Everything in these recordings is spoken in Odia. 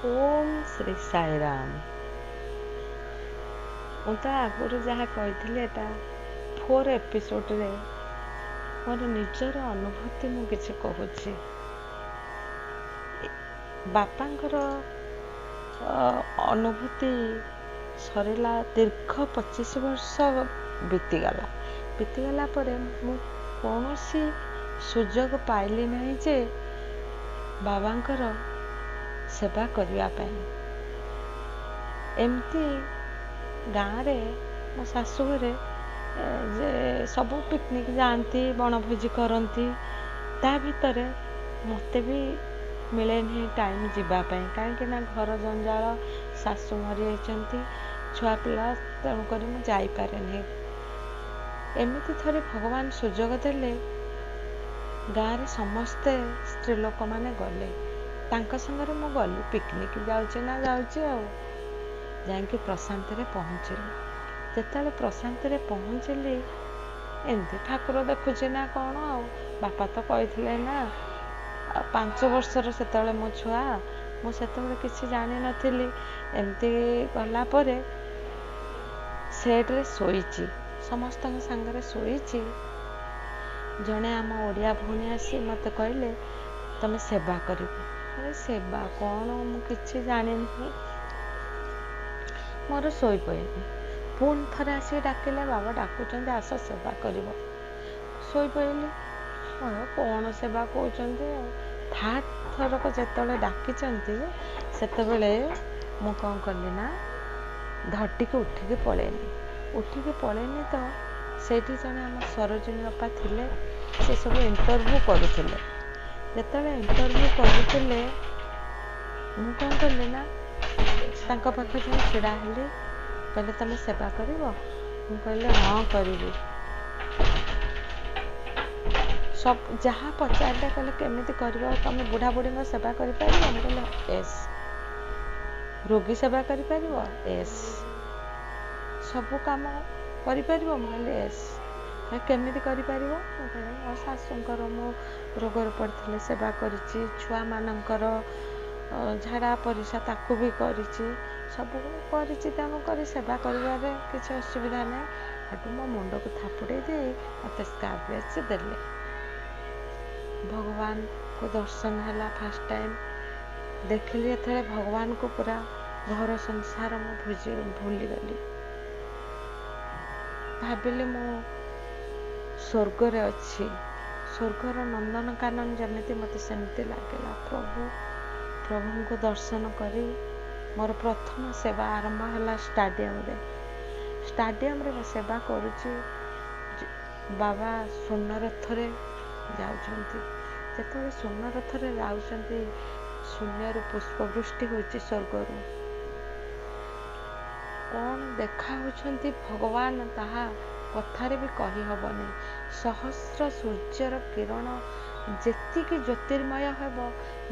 ଓମ୍ ଶ୍ରୀ ସାଇରାମ। ମୁଁ ତ ଆଗରୁ ଯାହା କହିଥିଲି, ଏଟା 4 ଏପିସୋଡ଼ରେ ମୋର ନିଜର ଅନୁଭୂତି ମୁଁ କିଛି କହୁଛି। ବାପାଙ୍କର ଅନୁଭୂତି ସରିଲା, ଦୀର୍ଘ 25 ବର୍ଷ ବିତିଗଲା। ବିତିଗଲା ପରେ ମୁଁ କୌଣସି ସୁଯୋଗ ପାଇଲି ନାହିଁ ଯେ ବାବାଙ୍କର ସେବା କରିବା ପାଇଁ। ଏମିତି ଗାଁରେ, ମୋ ଶାଶୁଘରେ ଯେ ସବୁ ପିକନିକ୍ ଯାଆନ୍ତି, ବଣଭୋଜି କରନ୍ତି, ତା ଭିତରେ ମୋତେ ବି ମିଳେନି ଟାଇମ୍ ଯିବା ପାଇଁ, କାହିଁକି ନା ଘର ଜଞ୍ଜାଳ, ଶାଶୁ ମରିଯାଇଛନ୍ତି, ଛୁଆ ପିଲା, ତେଣୁକରି ମୁଁ ଯାଇପାରେନି। ଏମିତି ଥରେ ଭଗବାନ ସୁଯୋଗ ଦେଲେ, ଗାଁରେ ସମସ୍ତେ ସ୍ତ୍ରୀ ଲୋକମାନେ ଗଲେ, ତାଙ୍କ ସାଙ୍ଗରେ ମୁଁ ଗଲି। ପିକନିକ୍ ଯାଉଛି ନା ଯାଉଛି, ଆଉ ଯାଇକି ପ୍ରଶାନ୍ତିରେ ପହଞ୍ଚିଲି। ଯେତେବେଳେ ପ୍ରଶାନ୍ତିରେ ପହଞ୍ଚିଲି, ଏମିତି ଠାକୁର ଦେଖୁଛି ନା କ'ଣ, ଆଉ ବାପା ତ କହିଥିଲେ ନା। ଆଉ 5 ବର୍ଷର ସେତେବେଳେ ମୋ ଛୁଆ, ମୁଁ ସେତେବେଳେ କିଛି ଜାଣିନଥିଲି। ଏମିତି ଗଲା ପରେ ସେଟ୍ରେ ଶୋଇଛି, ସମସ୍ତଙ୍କ ସାଙ୍ଗରେ ଶୋଇଛି। ଜଣେ ଆମ ଓଡ଼ିଆ ଭଉଣୀ ଆସି ମୋତେ କହିଲେ, ତମେ ସେବା କରିବ। ଆରେ, ସେବା କ'ଣ, ମୁଁ କିଛି ଜାଣିନି। ମୋର ଶୋଇପଡ଼ିଲି। ପୁଣି ଥରେ ଆସିକି ଡାକିଲେ, ବାବା ଡାକୁଛନ୍ତି, ଆସ ସେବା କରିବ। ଶୋଇପଡ଼ିଲି। କ'ଣ ସେବା କହୁଛନ୍ତି? ଆଉ ଥାର୍ଡ଼ ଥରକ ଯେତେବେଳେ ଡାକିଛନ୍ତି, ସେତେବେଳେ ମୁଁ କ'ଣ କଲି ନା ଧଟିକି ଉଠିକି ପଳେଇଲି। ଉଠିକି ପଳେଇନି ତ ସେଇଠି ଜଣେ ଆମ ସରୋଜିନୀ ଅପା ଥିଲେ, ସେ ସବୁ ଇଣ୍ଟରଭ୍ୟୁ କରୁଥିଲେ। ଯେତେବେଳେ ଇଣ୍ଟରଭ୍ୟୁ କରୁଥିଲେ, ମୁଁ କ'ଣ କଲି ନା ତାଙ୍କ ପାଖରେ ଯାଇ ଛିଡ଼ା ହେଲି। କହିଲେ, ତମେ ସେବା କରିବ? ମୁଁ କହିଲି, ହଁ କରିବି। ସବୁ ଯାହା ପଚାରିଲେ, କହିଲେ କେମିତି କରିବ, ତମେ ବୁଢ଼ା ବୁଢ଼ୀଙ୍କ ସେବା କରିପାରିବ? ମୁଁ କହିଲି ଏସ୍। ରୋଗୀ ସେବା କରିପାରିବ? ଏସ୍। ସବୁ କାମ କରିପାରିବ? ମୁଁ କହିଲି ଏସ୍। କେମିତି କରିପାରିବ? ମୁଁ କହିଲି, ମୋ ଶାଶୁଙ୍କର ମୁଁ ରୋଗରେ ପଡ଼ିଥିଲେ ସେବା କରିଛି, ଛୁଆମାନଙ୍କର ଝାଡ଼ା ପରିସ୍ରା ତାକୁ ବି କରିଛି, ସବୁ କରିଛି, ତେଣୁ କରି ସେବା କରିବାରେ କିଛି ଅସୁବିଧା ନାହିଁ। ହେଠୁ ମୋ ମୁଣ୍ଡକୁ ଥାପୁଡ଼େଇ ଦେଇ ମୋତେ ସ୍କାର୍ଫ ଦେଲେ। ଭଗବାନଙ୍କୁ ଦର୍ଶନ ହେଲା, ଫାଷ୍ଟ ଟାଇମ୍ ଦେଖିଲି ଯେତେବେଳେ ଭଗବାନଙ୍କୁ, ପୁରା ଘର ସଂସାର ମୁଁ ଭୁଲିଗଲି। ଭାବିଲି ମୁଁ ସ୍ୱର୍ଗରେ ଅଛି, ସ୍ୱର୍ଗର ନନ୍ଦନକାନନ ଯେମିତି ମୋତେ ସେମିତି ଲାଗିଲା। ପ୍ରଭୁଙ୍କୁ ଦର୍ଶନ କରି ମୋର ପ୍ରଥମ ସେବା ଆରମ୍ଭ ହେଲା ଷ୍ଟାଡ଼ିୟମରେ। ଷ୍ଟାଡ଼ିୟମରେ ମୁଁ ସେବା କରୁଛି, ବାବା ସ୍ୱର୍ଣ୍ଣ ରଥରେ ଯାଉଛନ୍ତି। ଯେତେବେଳେ ସ୍ୱର୍ଣ୍ଣ ରଥରେ ଯାଉଛନ୍ତି, ଶୂନ୍ୟରୁ ପୁଷ୍ପବୃଷ୍ଟି ହେଉଛି, ସ୍ୱର୍ଗରୁ କ'ଣ ଦେଖା ହେଉଛନ୍ତି ଭଗବାନ, ତାହା କଥାରେ ବି କହିହେବନି। ସହସ୍ର ସୂର୍ଯ୍ୟର କିରଣ ଯେତିକି ଜ୍ୟୋତିର୍ମୟ ହେବ,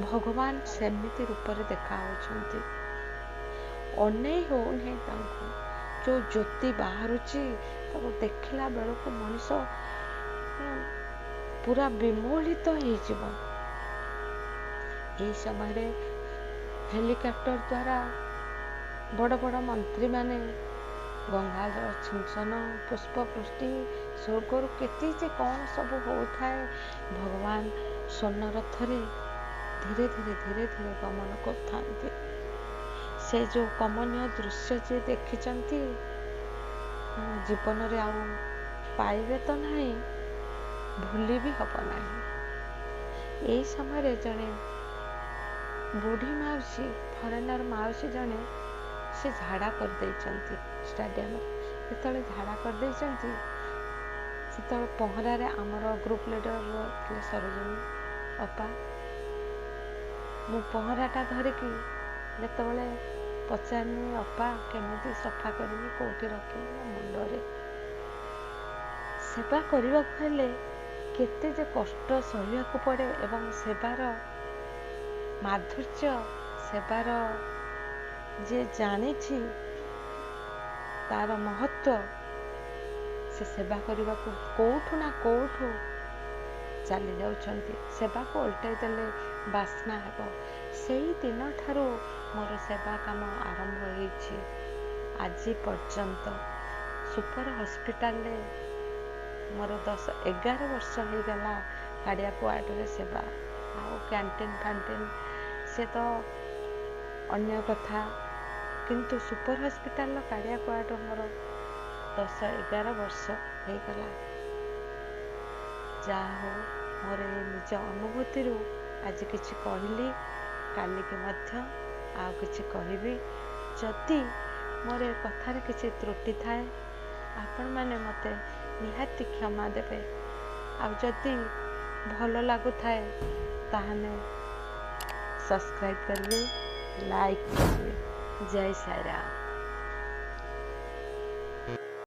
ଭଗବାନ ସେମିତି ରୂପରେ ଦେଖା ହେଉଛନ୍ତି। ଅନେଇ ହେଉନାହିଁ ତାଙ୍କୁ। ଯେଉଁ ଜ୍ୟୋତି ବାହାରୁଛି, ତାକୁ ଦେଖିଲା ବେଳକୁ ମଣିଷ ପୁରା ବିମୋହିତ ହେଇଯିବ। ଏହି ସମୟରେ ହେଲିକପ୍ଟର ଦ୍ୱାରା ବଡ଼ ବଡ଼ ମନ୍ତ୍ରୀମାନେ ଗଙ୍ଗାଜଳ ଛିଞ୍ଚନ, ପୁଷ୍ପବୃଷ୍ଟି, ସ୍ୱର୍ଗରୁ କେତେ ଯେ କ'ଣ ସବୁ ହେଉଥାଏ। ଭଗବାନ ସ୍ୱର୍ଣ୍ଣ ରଥରେ ଧୀରେ ଧୀରେ ଧୀରେ ଧୀରେ ଗମନ କରୁଥାନ୍ତି। ସେ ଯେଉଁ କମନୀୟ ଦୃଶ୍ୟ ଯିଏ ଦେଖିଛନ୍ତି, ଜୀବନରେ ଆଉ ପାଇବେ ତ ନାହିଁ, ଭୁଲି ବି ହେବ ନାହିଁ। ଏଇ ସମୟରେ ଜଣେ ବୁଢ଼ୀ ମାଉସୀ, ଫରେନର ମାଉସୀ ଜଣେ, ସେ ଝାଡ଼ା କରିଦେଇଛନ୍ତି ଷ୍ଟାଡ଼ିୟମରେ। ଯେତେବେଳେ ଝାଡ଼ା କରିଦେଇଛନ୍ତି, ସେତେବେଳେ ପହଁରାରେ ଆମର ଗ୍ରୁପ୍ ଲିଡର ଥିଲେ ସରୋଜିନୀ ଅପା। ମୁଁ ପହଁରାଟା ଧରିକି ଯେତେବେଳେ ପଚାରିନି, ଅପା କେମିତି ସଫା କରିବି, କେଉଁଠି ରଖିବି? ମୋ ମୁଣ୍ଡରେ। ସେବା କରିବାକୁ ହେଲେ କେତେ ଯେ କଷ୍ଟ ସହିବାକୁ ପଡ଼େ ଏବଂ ସେବାର ମାଧୁର୍ଯ୍ୟ, ସେବାର ଯିଏ ଜାଣିଛି ତାର ମହତ୍ଵ, ସେ ସେବା କରିବାକୁ କେଉଁଠୁ ନା କେଉଁଠୁ ଚାଲି ଯାଉଛନ୍ତି। ସେବାକୁ ଓଲଟାଇ ଦେଲେ ବାସ୍ନା ହେବ। ସେଇ ଦିନଠାରୁ ମୋର ସେବା କାମ ଆରମ୍ଭ ହେଇଛି ଆଜି ପର୍ଯ୍ୟନ୍ତ। ସୁପର ହସ୍ପିଟାଲରେ ମୋର 10 11 ବର୍ଷ ହେଇଗଲା କାର୍ଡ଼ିଆକ୍ ୱାର୍ଡ଼ରେ ସେବା। ଆଉ କ୍ୟାଣ୍ଟିନ୍ ଫାଣ୍ଟିନ୍ ସେ ତ ଅନ୍ୟ କଥା, କିନ୍ତୁ ସୁପର ହସ୍ପିଟାଲର କାର୍ଡ଼ିଆକ୍ ୱାର୍ଡ଼ର ମୋର 10 11 ବର୍ଷ ହେଇଗଲା। ଯାହା ହଉ, ମୋର ଏ ନିଜ ଅନୁଭୂତିରୁ ଆଜି କିଛି କହିଲି, କାଲିକି ମଧ୍ୟ ଆଉ କିଛି କହିବି। ଯଦି ମୋର ଏ କଥାରେ କିଛି ତ୍ରୁଟି ଥାଏ, ଆପଣମାନେ ମୋତେ ନିହାତି କ୍ଷମା ଦେବେ। ଆଉ ଯଦି ଭଲ ଲାଗୁଥାଏ, ତାହେଲେ ସବସ୍କ୍ରାଇବ୍ କରିବେ, ଲାଇକ୍ କରିବେ। ଜୟ ସାଇରାମ।